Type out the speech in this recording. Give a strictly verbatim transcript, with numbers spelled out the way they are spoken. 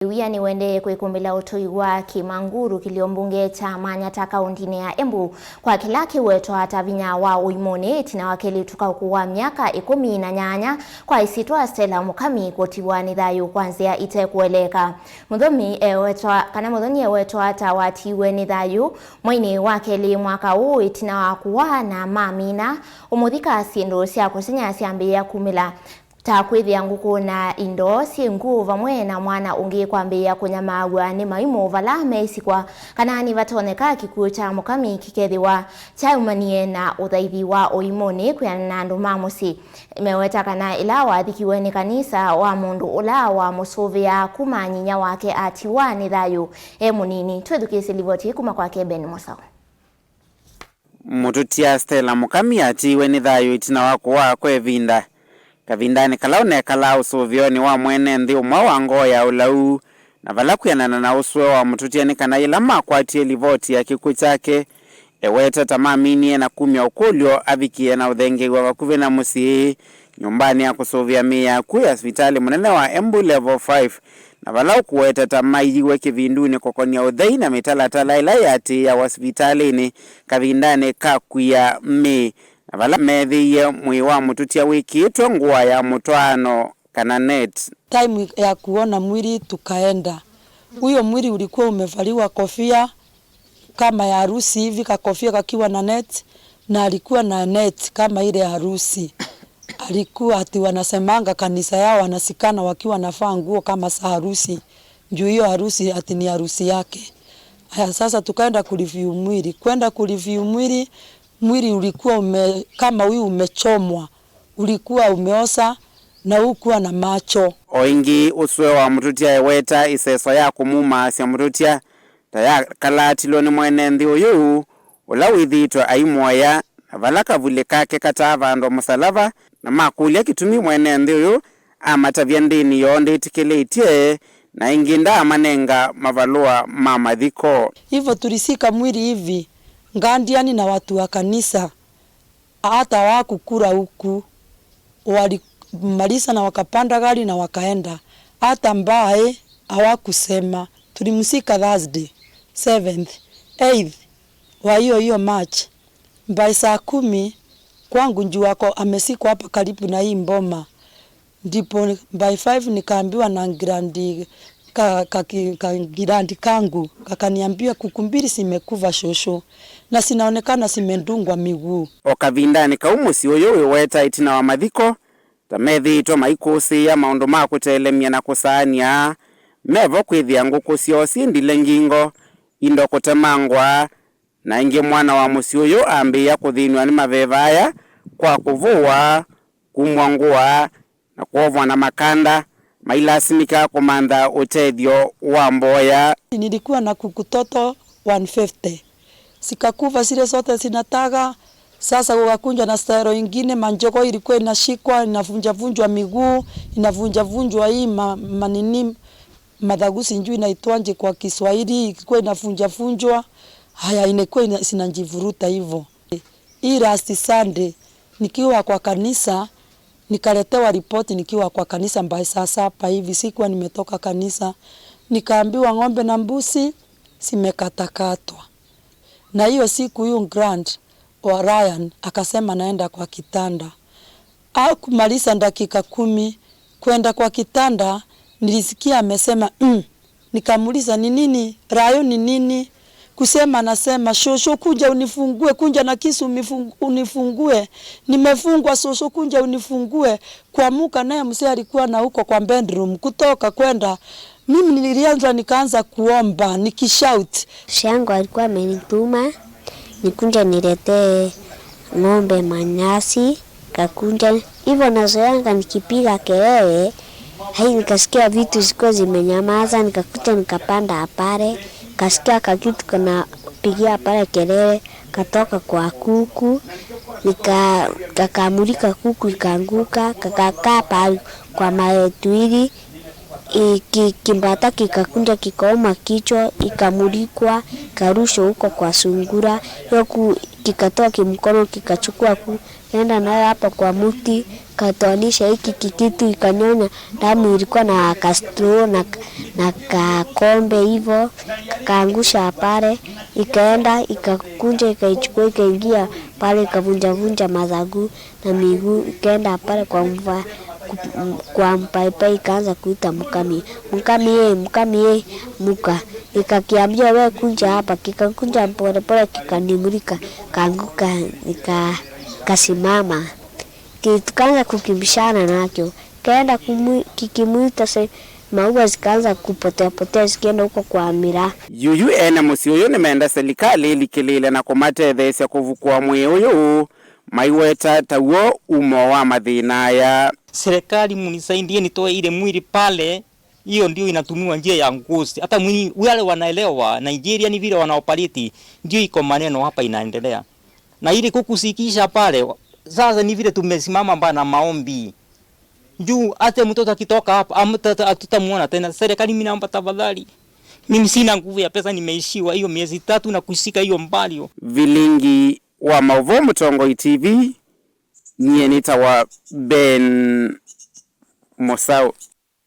Wia nĩũendee kwĩkũmbĩla ũtũi wa kĩmanguru kĩlio mbunge kya Manyata kaũndĩnĩ ya Embu kwa kĩla kĩwetwa ta vinya wa ũimũnĩ ĩtina wa kelĩtu ka ũkũũ wa myaka ĩkũmi na nyanya kwa ĩsyĩtwa Stella Mũkami kũtiwa nĩ thayũ kwa nzĩa ite kũeleeka. Mũthoni ewetwa, kana Mũthoni ewetwa ta watiwe nĩ thayũ mweinĩ wa kelĩ mwaka ũũ ĩtina wa kũwaa na mamina ũmũthika syĩndũ sya kũsenya syambĩĩa kumĩla ta kwĩthĩa ngũkũ na indo syĩ ngũũ vamwe na mwana ũngĩ kwambĩĩa kũnyamaaw'a nĩ maimũ vala meĩsikwa kana nĩvatonyeka kĩkw'ũ kya Mũkami kĩkethĩwa kyaumanie na ũthaithi wa ũimũnĩ kwĩanana na andũ ma mũsyĩ. Meweta kana ĩla wathikiwe nĩ kanisa wa mũndũ ũla wamũsũvĩaa kuma nyinya wake atiwa nĩ thayũ e mũnini. Twĩthukĩĩsye livoti ĩĩ kuma kwake Ben Mũsaũ. Mũtũtia Stella Mũkami atiiwe nĩ thayũ ĩtina wa kũwaa kwa ĩvinda. Kavindanĩ kala ũnekalaa ũsũvĩonĩ wa mwene nthĩ ũmwe wa ngoo ya ũlau, na vala kwĩanana na ũsũe wa mũtũtia nĩ kana yĩla makwatie livoti ya kĩkw'ũ kyake, eweta ta maminie na kumya ũkũlyo avikie na ũthengeew'a vakuvĩ na mũsyĩ nyũmbanĩ ya kũsũvĩa mĩĩ ya akw'ũ ya sivitalĩ mũnene wa Embu Level five, na vala ũkũweta ta maiyiwe kĩvindunĩ kũkonia ũthei na mĩtalatala ĩla ĩatĩĩawa sivitalĩnĩ kavindanĩ ka kũia mĩĩ, na vala meethĩie mwĩĩ wa mũtũtia wĩkĩĩtwe ngũa ya mũtwaano kana net. Time ya kuona mwili tukaenda. Huyo mwili ulikuwa umevaliwa kofia kama ya harusi hivi, kakofia kakiwa na net, na alikuwa na net kama ile ya harusi. Alikuwa ati wanasemanga kanisa yao wanasikana wakiwa navaa nguo kama za harusi, juu hiyo harusi ati ni harusi yake. Haya, sasa tukaenda kureview mwili. Kwenda kureview mwili, mwili ulikuwa ume-, kama huyu umechomwa, ulikuwa umeoza na hukuwa na macho. O ĩngĩ, ũsũe wa mũtũtia eweta ĩseso ya kũmumaasya mũtũtia ta yakalaatilwe nĩ mwene nthĩ ũyũ, ũla wĩthĩĩtwe aimuoya, na vala kavulĩ kake kataavandwa mũsalava, na makũlya kĩtumi mwene nthĩ ũyũ amatavya ndĩni yoo ndĩtĩkĩlĩtye, na ĩngĩ ndaamanenga mavalũa ma mathiko. Hivyo tulisika mwili hivi, guardian na watu wa kanisa, hata hawakukula huku, walimaliza na wakapanda gari na wakaenda. Hata mbae hawakusema. Tulimzika Thursday, seventh, eighth wa hiyo hiyo March. By saa kumi kwangu, juu ako amesikwa hapa karibu na hii mboma. Ndipo by five nikaambiwa na girandi ka, ka, ki- ka girandi kangu, kakaniambia, "Kuku mbili zimekufa shosho, na zinaonekana zimedungwa miguu." O kavindanĩ kau mũsyĩ ũyũ wĩweta ĩtina wa mathiko, ta methĩĩtwe maikũsĩĩa maũndũ ma kũtelemya na kũsaanĩa, mevo kwĩthĩa ngũkũ syoo syĩ ndile ngingo, indo kũtemangwa, na ĩngĩ mwana wa mũsyĩ ũyũ ambĩĩa kũthĩnw'a nĩ maveva aya kwa kũvũwa, kumwa ngũa, na kwovwa na makanda, mailasimĩka kũmantha ũtethyo wa mboya. Nilikuwa na kuku toto one fifty. Zikakufa zile zote zinataga. Sasa kukakunjwa na style ingine, manjogoo ilikuwa inashikwa, inavunjavunjwa miguu, inavunjavunjwa hii ma- manini, madhagusi, sijui inaitwaje kwa Kiswahili, ilikuwa inavunjavunjwa. Haya, inakuwa ina- zinajivuruta hivyo. Hii last Sunday, nikiwa kwa kanisa, nikaletewa ripoti nikiwa kwa kanisa by saa saba hivi, sikuwa nimetoka kanisa. Nikaambiwa ng'ombe na mbuzi zimekatakatwa. Na hiyo siku huyu grand wa Ryan akasema naenda kwa kitanda. Hakumaliza dakika kumi, kwenda kwa kitanda, nilisikia amesema, "Mm." Nikamuuliza, "Ni nini? Rayo ni nini?" Kusema anasema, "Shosho, kuja unifungue, kuja na kisu unifungu- unifungue. Nimefungwa, shosho, kuja unifungue." Kuamuka naye mzee alikuwa na huko kwa bedroom, kutoka kwenda. Mimi nilianza, nikaanza kuomba, nikishout. Boss yangu alikuwa amenituma nikuje niletee ng'ombe manyasi, kakunja. Hivyo nazoeanga nikipiga kelele, hai nikasikia vitu zikuwa zimenyamaza, nikakuja nikapanda pale, kasikia kakitu kanapigia pale kelele, katoka kwa kuku, nika- kakamulika kuku ikaanguka, kakakaa pale kwa mawe tuili, I-, ki-, kimbata kikakunja kikauma kichwa, ikamulikwa, ikarushwa huko kwa sungura. Hiyo ku-, kikatoa kimkono, kikachukua ku-, kaenda nayo hapa kwa mti, katoanisha hiki kikitu, ikanyonya. Damu ilikuwa na kastro na, na kakombe hivyo, kakaangusha pale, ikaenda, ikakunja, ikaichukua, ikaingia pale, ikavunjavunja mazagu na miguu, ikaenda pale kwa mva-, ku-, kwa mpaipai, ikaanza kuita, "Mukami, mukami ye, mukami ye, muka." Nikakiambia, "We kunja hapa," kikakunja polepole, kikanimulika, kaanguka, nika-, kasimama. Ki-, tukaanza kukimbishana nakyo. Kaenda kumwi-, kikimwita se, maua zikaanza kupotea potea zikienda huko kwa miraa. Yuyu ene mũsyĩ ũyũ nĩmenda silikalĩ ĩlikĩlĩĩle na kũmatetheesya kũvukũa mwĩĩ ũyũ, maiweta taw'o umo wa mathĩna aya. Serikali, mnisaidie nitoe ile mwili pale, hiyo ndio inatumiwa njia ya ngozi. Hata mwili, wale wanaelewa Nigeria ni vile wanaoperate, ndio iko maneno hapa inaendelea. Na ili kukusikisha pale, sasa ni vile tumesimama mbana maombi. Juu hata mtoto akitoka hapa, hamta-, hatutamuona tena. Serikali, mimi naomba tafadhali. Mimi sina nguvu ya pesa, nimeishiwa hiyo miezi tatu na kushika hiyo mbalio. Vilingi wa maũvoo Mũtongoi T V, nyie nĩtawa Ben Mũsaũ.